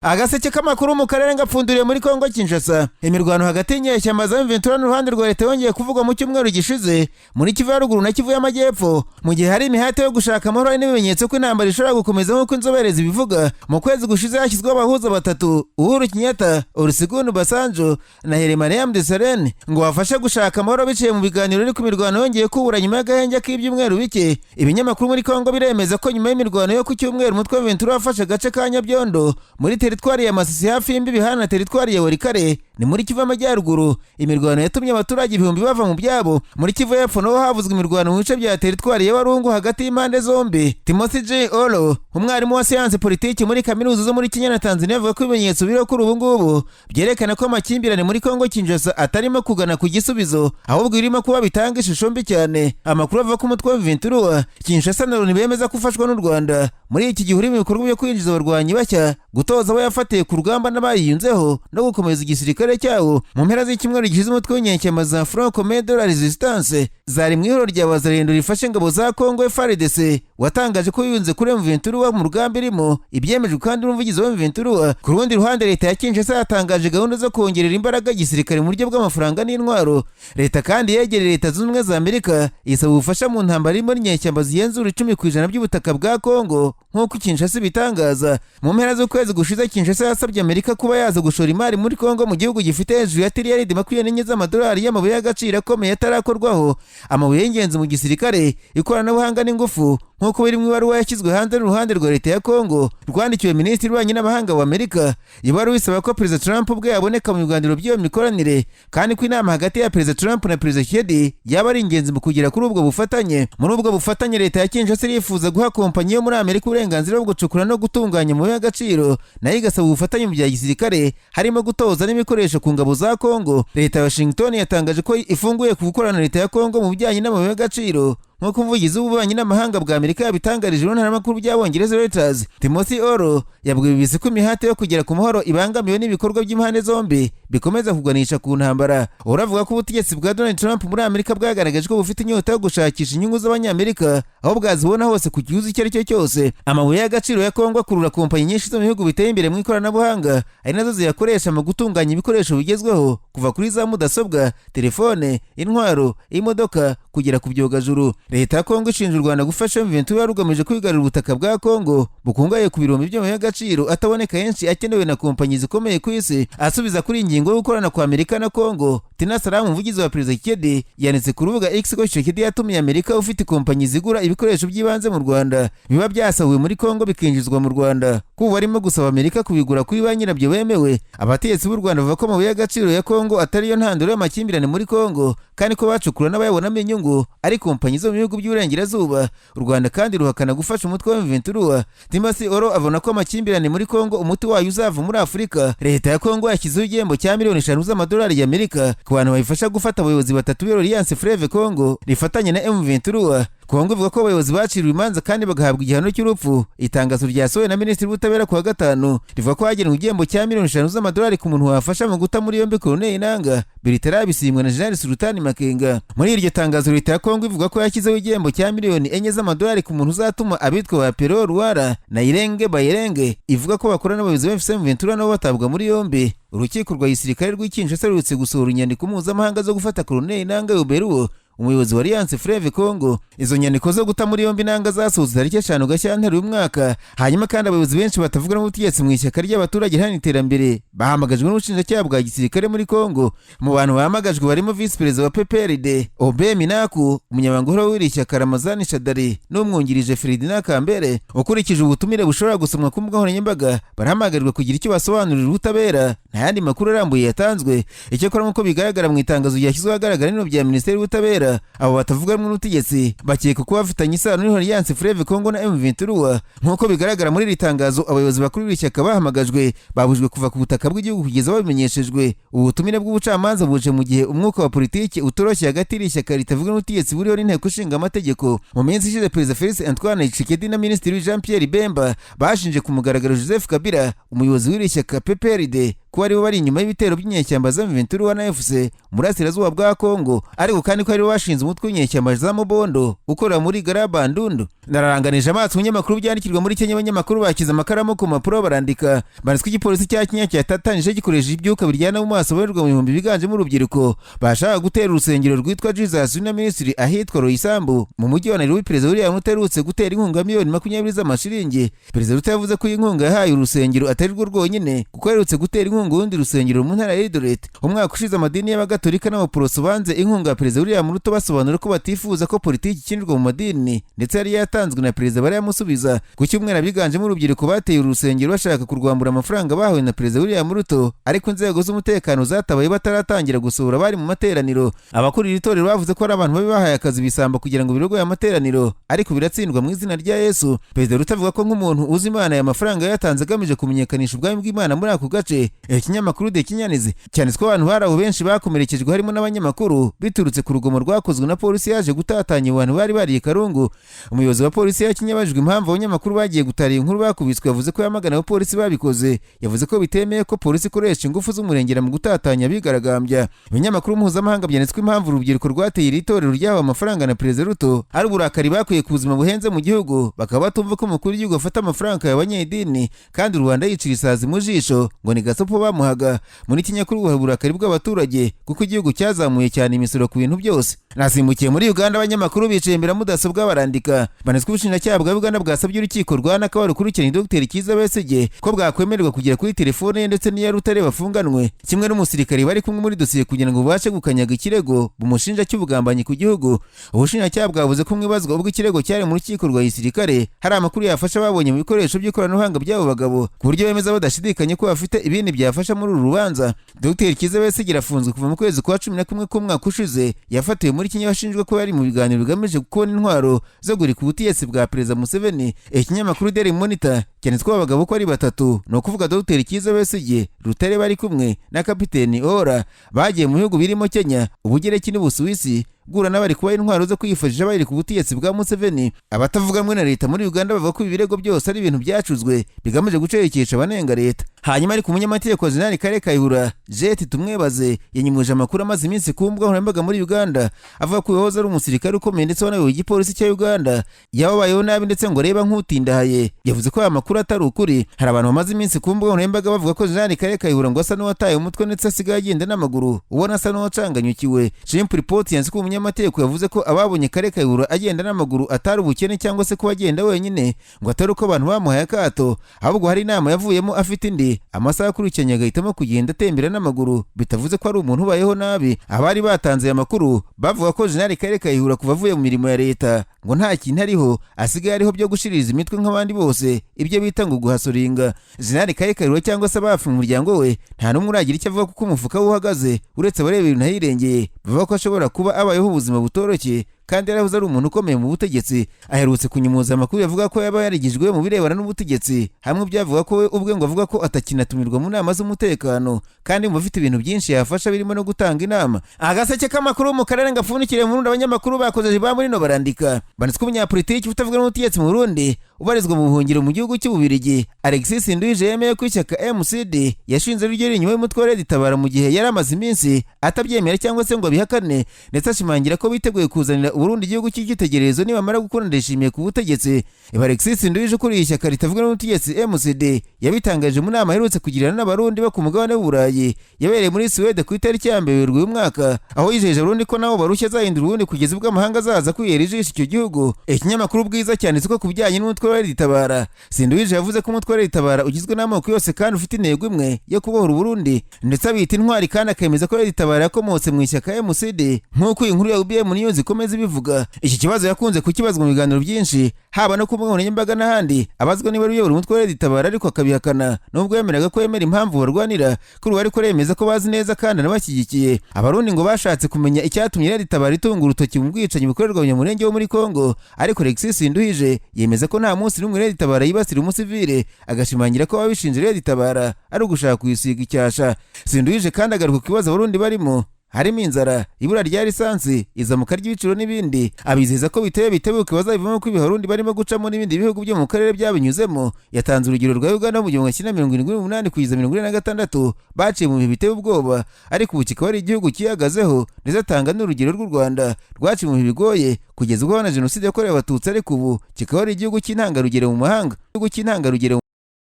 Agaseke k'amakuru mu karere gapfunduriye muri Kongo Kinshasa. Imirwano hagati y'inyeshyamba za M23 n'uruhande rwa leta yongeye kuvugwa mu cyumweru gishize muri Kivu ya ruguru na Kivu y'Amajyepfo, mu gihe hari imihate yo gushaka amahoro. Hari n'ibimenyetso ko intambara ishobora gukomeza nk'uko inzobere zibivuga. Mu kwezi gushize hashyizweho abahuza batatu, Uhuru Kenyatta, Olusegun Obasanjo na Hailemariam Desalegn, ngo bafashe gushaka amahoro biciye mu biganiro, ariko imirwano yongeye kubura nyuma y'agahenge k'ibyumweru bike. Ibinyamakuru muri Kongo biremeza ko nyuma y'imirwano yo ku cyumweru, umutwe wa M23 wafashe agace ka Nyabyondo muri teritwari ya Masisi, hafi y'imbibi hana na teritwari ya Walikale, ni muri Kivu y'Amajyaruguru. Imirwano yatumye abaturage ibihumbi bava mu byabo. Muri Kivu y'Epfo naho havuzwe imirwano mu bice bya teritwari ya Walungu hagati y'impande zombi. Timothy J Olo, umwarimu wa siyansi politiki muri kaminuza zo muri Kenya na Tanzania, avuga ko ibimenyetso biriho kuri ubu ngubu byerekana ko amakimbirane muri Kongo Kinshasa atarimo kugana ku gisubizo, ahubwo birimo kuba bitanga ishusho mbi cyane. Amakuru avuga ko umutwe wa M23, Kinshasa na Loni bemeza ko ufashwa n'u Rwanda, muri iki gihe uri mu bikorwa byo kwinjiza abarwanyi bashya, gutoza abo yafatiye ku rugamba n'abayiyunzeho, no gukomeza igisirikare cyawo. Mu mpera z'icyumweru gishize, umutwe w'inyeshyamba za Front Commun de la Resistance zari mu ihuriro rya Wazalendo rifashe ingabo za Congo FARDC watangaje ko yiyunze kuri M23 mu rugamba irimo, ibyemejwe kandi n'umuvugizi wa M23. Ku rundi ruhande, leta ya Kinshasa yatangaje gahunda zo kongerera imbaraga igisirikare mu buryo bw'amafaranga n'intwaro. Leta kandi yegereye Leta Zunze Ubumwe za Amerika, isaba ubufasha mu ntambara irimo n'inyeshyamba zigenzura 10% by'ubutaka bwa Congo, nk'uko Kinshasa ibitangaza. Mu mpera z'ukwezi gushize, Kinshasa yasabye Amerika kuba yaza gushora imari muri Congo, mu gihugu gifite hejuru ya tiriyaridi 24 z'amadolari y'amabuye y'agaciro akomeye atarakorwaho, amabuye y'ingenzi mu gisirikare, ikoranabuhanga n'ingufu, nk'uko biri mu ibaruwa yashyizwe hanze n'uruhande rwa leta ya Congo rwandikiwe minisitiri w'ububanyi n'amahanga wa Amerika. Ibaruwa isaba ko Perezida Trump ubwe yaboneka mu biganiro by'iyo mikoranire, kandi ko inama hagati ya Perezida Trump na Perezida Tshisekedi yaba ari ingenzi mu kugera kuri ubwo bufatanye. Muri ubwo bufatanye, leta ya Kinshasa irifuza guha kompanyi yo muri Amerika uburenganzira bwo gucukura no gutunganya amabuye y'agaciro, nayo igasaba ubufatanye mu bya gisirikare, harimo gutoza n'ibikoresho ku ngabo za Congo. Leta ya Washington yatangaje ko ifunguye ku gukorana na leta ya Congo mu bijyanye n'amabuye y'agaciro, nk'uko umuvugizi w'ububanyi n'amahanga bwa Amerika yabitangarije mu ntaramakuru by'Abongereza Reuters. Timothy Oro yabwiye BBC ko imihate yo kugera ku mahoro ibangamiwe n'ibikorwa by'impande zombi bikomeza kuganisha ku ntambara. Oro avuga ko ubutegetsi bwa Donald Trump muri Amerika bwagaragaje ko bufite inyota yo gushakisha inyungu z'Abanyamerika aho bwazibona hose, ku kiguzi icyo ari cyo cyose. Amabuye y'agaciro ya Kongo akurura kompanyi nyinshi zo mu bihugu biteye imbere mu ikoranabuhanga, ari nazo ziyakoresha mu gutunganya ibikoresho bigezweho, kuva kuri za mudasobwa, telefone, intwaro, imodoka, kugera ku byogajuru. Leta ya Kongo ishinja u Rwanda gufasha M23 rugamije kwigarurira ubutaka bwa Kongo bukungahaye ku birombe by'amabuye y'agaciro ataboneka henshi, akenewe na kompanyi zikomeye ku isi. Asubiza kuri iyi ngingo yo gukorana kwa Amerika na Kongo, Tina Salamu, umuvugizi wa Perezida Tshisekedi, yanditse ku rubuga X ko Tshisekedi yatumiye Amerika ufite kompanyi zigura ibikoresho by'ibanze mu Rwanda biba byasahuwe muri Kongo bikinjizwa mu Rwanda, ko ubu barimo gusaba Amerika kubigura kuri ba nyirabyo bemewe. Abategetsi b'u Rwanda bavuga ko amabuye y'agaciro ya Kongo atariyo ntandaro y'amakimbirane muri Kongo, kandi ko bacukura n'abayabonamo inyungu ari kompanyi zo mu bihugu by'Uburengerazuba. U Rwanda kandi ruhakana gufasha umutwe wa M23. Timothy Oro abona ko amakimbirane muri Kongo umuti wayo uzava muri Afurika. Leta ya Kongo yashyizeho igihembo cya miliyoni 5 z'amadolari y'Amerika ku bantu bayifasha gufata abayobozi batatu b'Alliance Fleuve Congo rifatanya na M23. Kongo ivuga ko abayobozi baciriwe imanza kandi bagahabwa igihano cy'urupfu. Itangazo ryasohowe na minisitiri w'ubutabera ku wa gatanu rivuga ko hagenwe igihembo cya miliyoni 5 z'amadolari ku muntu wafasha mu guta muri yombi Corneille Nanga Bertrand Bisimwa na Jean Sultani Makenga. Muri iryo tangazo, leta ya Kongo ivuga ko yashyizeho igihembo cya miliyoni 4 z'amadolari ku muntu uzatuma abitwa ba Pero Ruwara na Irenge Bayirenge, ivuga ko bakora n'abayobozi ba AFC M23, nabo batabwa muri yombi. Urukiko rwa gisirikare rw'i Kinshasa ruherutse gusohora inyandiko mpuzamahanga zo gufata Corneille Nanga Yoberuwo, umuyobozi wa Alliance Fleuve Congo. Izo nyandiko zo guta muri yombi Nanga zasohotse tariki 5 Gashyantare uyu mwaka. Hanyuma kandi, abayobozi benshi batavuga n'ubutegetsi mu ishyaka ry'abaturage riharanira iterambere bahamagajwe n'ubushinjacyaha bwa gisirikare muri Congo. Mu bantu bahamagajwe barimo visi perezida wa PPRD Aubin Minaku, umunyamabanga uhoraho w'iri shyaka Ramazani Shadary n'umwungirije Ferdinand Kambere. Ukurikije ubutumire bushobora gusomwa ku mbuga nkoranyambaga, barahamagarirwa kugira icyo basobanurira ubutabera. Nta yandi makuru arambuye yatanzwe. Icyakora, nk'uko bigaragara mu itangazo ryashyizweho ahagaragara n'ibiro bya minisiteri y'ubutabera, abo batavuga rumwe n'ubutegetsi bakeka kuba bafitanye isano n'ihuriro Alliance Fleuve Congo na M23. Nk'uko bigaragara muri iri tangazo, abayobozi bakuru b'iri shyaka bahamagajwe babujijwe kuva ku butaka bw'igihugu kugeza babimenyeshejwe. Ubu butumire bw'ubucamanza buje mu gihe umwuka wa politiki utoroshye hagati y'iri shyaka ritavuga n'ubutegetsi buriho n'inteko ishinga amategeko. Mu minsi ishize, Perezida Felix Antoine Tshisekedi na Minisitiri Jean Pierre Bemba bashinje ku mugaragaro Joseph Kabila, umuyobozi w'iri shyaka PPRD, kuba kuba aribo bari inyuma y'ibitero by'inyeshyamba za M23 na AFC mu burasirazuba bwa Kongo, ariko kandi ko aribo bashinze umutwe w'inyeshyamba za Mobondo ukorera muri Garabandundu. Nararanganije amaso ibinyamakuru byandikirwa muri Kenya, abanyamakuru bakize amakaramu ku mpapuro barandika. Banditswe igipolisi cya Kenya cyatatanyije gikoresheje ibyuka biryana mu maso abarirwa mu bihumbi biganjemo urubyiruko bashaka gutera urusengero rwitwa Jesus Union Ministry ahitwa Roysambu mu mujyi wa Nairobi. Perezida William Ruto aherutse gutera inkunga 20 miliyoni z'amashiringi. Perezida Ruto yavuze ko iyi nkunga yahaye urusengero atari rwo rwonyine, kuko aherutse gutera inkunga urundi rusengero mu ntara ya Eldoret. Umwaka ushize amadini y'Abagatolika n'Abaporoso banze inkunga ya Perezida William Ruto, basobanura ko batifuza ko politiki ikinirwa mu madini, ndetse yari yatanzwe na perezida barayamusubiza. Ku cyumweru abiganjemo urubyiruko bateye urusengero bashaka kurwambura amafaranga bahawe na Perezida William Ruto, ariko inzego z'umutekano zatabaye bataratangira gusohora bari mu materaniro. Abakurira itorero bavuze ko ari abantu babi bahaye akazi ibisambo kugira ngo birogoye amateraniro, ariko biratsindwa mu izina rya Yesu. Perezida Ruto avuga ko nk'umuntu uzi Imana, aya mafaranga yatanze agamije kumenyekanisha ubwami bw'Imana muri ako gace. Ikinyamakuru The Kenyans cyanditswe abantu bari aho benshi bakomerekejwe, harimo n'abanyamakuru, biturutse ku rugomo rwakozwe na polisi yaje gutatanya abantu bari bariye karungu. Umuyobozi wa polisi ya Kenya abajijwe impamvu abanyamakuru bagiye gutara iyi nkuru bakubiswe, yavuze ko yamagana abapolisi babikoze. Yavuze ko bitemeye ko polisi ikoresha ingufu z'umurengera mu gutatanya abigaragambya. Ibinyamakuru mpuzamahanga byanditswe impamvu urubyiruko rwateye iri torero ryahawe amafaranga na Perezida Ruto ari uburakari bakwiye ku buzima buhenze mu gihugu, bakaba batumva ko umukuru w'igihugu afata amafaranga y'abanyedini kandi rubanda yicira isazi mu jisho, ngo ni gasopo bamuhaga. Muri Kenya kuri ubu uburakari bw'abaturage kuko igihugu cyazamuye cyane imisoro ku bintu byose. Nasimbukiye muri Uganda, abanyamakuru bicaye imbere ya mudasobwa barandika. Banetswe ubushinjacyaha bwa Uganda bwasabye urukiko rwa Nakawa rukurikiranye Dr Kizza Besigye ko bwakwemererwa kugera kuri telefone ye ndetse n'iya Rutare bafunganwe, kimwe n'umusirikare bari kumwe muri dosiye, kugira ngo bubashe gukanyaga ikirego bumushinja cy'ubugambanyi ku gihugu. Ubushinjacyaha bwavuze ko mwibazwa ubwo ikirego cyari mu rukiko rwa gisirikare hari amakuru yafasha babonye mu bikoresho by'ikoranabuhanga by'abo bagabo, ku buryo bemeza badashidikanya ko bafite ibindi byafasha muri uru rubanza. Dr Kizza Besigye afunzwe kuva mu kwezi kwa 11 k'umwaka ushize. Yafatiwe muri Kenya ashinjwa ko yari mu biganiro bigamije kubona intwaro zo guhirika ubutegetsi bwa Perezida Museveni. Ikinyamakuru Daily Monitor cyanditsweho abagabo ko ari batatu, ni ukuvuga Dr Kizza Besigye, Rutare bari kumwe na Kapiteni Ora, bagiye mu bihugu birimo Kenya, Ubugereki n'Ubusuwisi guhura n'abari kubaha intwaro zo kwifashisha bahirika ubutegetsi bwa Museveni. Abatavuga rumwe na leta muri Uganda bavuga ko ibi birego byose ari ibintu byacuzwe bigamije gucerekesha abanenga leta. Hanyuma ariko umunyamategeko Jenerali Kale Kayihura, Jet Tumwebaze, yanyimuje amakuru amaze iminsi ku mbuga nkoranyambaga muri Uganda avuga ko uwahoze ari umusirikare ukomeye ndetse wanayoboye igipolisi cya Uganda yababayeho nabi, ndetse ngo areba nk'utindahaye. Yavuze ko aya makuru atari ukuri. Hari abantu bamaze iminsi ku mbuga nkoranyambaga bavuga ko Jenerali Kale Kayihura ngo asa n'uwataye umutwe, ndetse asigaye agenda n'amaguru, ubona asa n'uwacanganyukiwe. Chimp Report yanze ko umunyamategeko yavuze ko ababonye Kale Kayihura agenda n'amaguru atari ubukene cyangwa se kuba agenda wenyine, ngo atari uko abantu bamuhaye akato, ahubwo hari inama yavuyemo afite indi amasaha akurikiranye agahitamo kugenda atembera n'amaguru, bitavuze ko ari umuntu ubayeho nabi. Abari batanze aya makuru bavuga ko Jenerali Kale Kayihura kuva avuye mu mirimo ya leta ngo nta kintu ariho, asigaye ariho byo gushiririza imitwe nk'abandi bose, ibyo bita ngo guhasoringa. Jenerali Kale Kayihura cyangwa se abafi mu muryango we nta n'umwe uragira icyo avuga kuko umufuka we uhagaze, uretse abareba ibintu ahirengeye bavuga ko ashobora kuba abayeho ubuzima butoroshye kandi yarahoze ari umuntu ukomeye mu butegetsi. Aherutse kunyumuza amakuru yavuga ko yaba yarigijwe mu birebana n'ubutegetsi, hamwe byavuga ko we ubwe ngo avuga ko atakinatumirwa mu nama z'umutekano kandi mu bafite ibintu byinshi yafasha birimo no gutanga inama. Agaseke k'amakuru mu karere ngapfundikiriye mu Burundi, abanyamakuru bakoze ba muri no barandika. Banditswe umunyapolitiki utavuga n'ubutegetsi mu Burundi ubarizwa mu buhungiro mu gihugu cy'Ububirigi, Alexis Nduhije, yemeye ko ishyaka MCD yashinze ryo inyuma y'umutwe wa Red Tabara, mu gihe yari amaze iminsi atabyemera cyangwa se ngo abihakane, ndetse ashimangira ko biteguye kuzanira Burundi igihugu cy'icyitegererezo nibamara gukura Ndayishimiye ku butegetsi. Iba Alexis Nduhije ukuriye ishyaka ritavuga n'ubutegetsi MCD yabitangaje mu nama aherutse kugirana n'Abarundi bo ku mugabane w'Uburayi yabereye muri Suwede ku itariki ya 1 Werurwe uyu mwaka, aho yijeje Abarundi ko nabo barushya azahindura ubundi kugeza ubwo amahanga azaza kwihera ijisho icyo gihugu. Ikinyamakuru Bwiza cyanditse ko ku bijyanye n'umutwe wa Red Tabara, Sinduhije yavuze ko umutwe wa Red Tabara ugizwe n'amoko yose kandi ufite intego imwe yo kubohora Uburundi, ndetse abita intwari, kandi akemeza ko Red Tabara yakomotse mu ishyaka MCD, nk'uko iyi nkuru ya UBM News ikomeza ibivuga. Iki kibazo yakunze kukibazwa mu biganiro byinshi, haba no ku mbuga nkoranyambaga n'ahandi, abazwa niba uyobora umutwe wa Red Tabara, ariko akabihakana, nubwo yemeraga ko yemera impamvu barwanira. Kuri ubu ariko aremeza ko bazi neza kandi anabashyigikiye. Abarundi ngo bashatse kumenya icyatumye Red Tabara itunga urutoki mu bwicanyi bukorerwa Abanyamurenge bo muri Kongo, ariko Alexis Nduhije yemeza ko nta munsi n'umwe Red Tabara yibasira umusivile, agashimangira ko ababishinja Red Tabara ari ugushaka kuyisiga icyasha. Sinduhije kandi agaruka ku kibazo Abarundi barimo. Harimo inzara, ibura rya lisansi, izamuka ry'ibiciro n'ibindi. Abizeza ko biteye bitebuke bazabivamo, ko ibiharundi barimo gucamo n'ibindi bihugu byo mu karere byabinyuzemo. Yatanze urugero rwa Uganda mu 1978 kugeza 46, baciye mu bihe biteye ubwoba, ariko ubu kikaba ari igihugu cyihagazeho. Ndetse atanga n'urugero rw'u Rwanda rwaciye mu bihe bigoye kugeza ubwo na Jenoside yakorewe Abatutsi, ariko ubu kikaba ari igihugu cy'intangarugero mu mahanga, igihugu cy'intangarugero.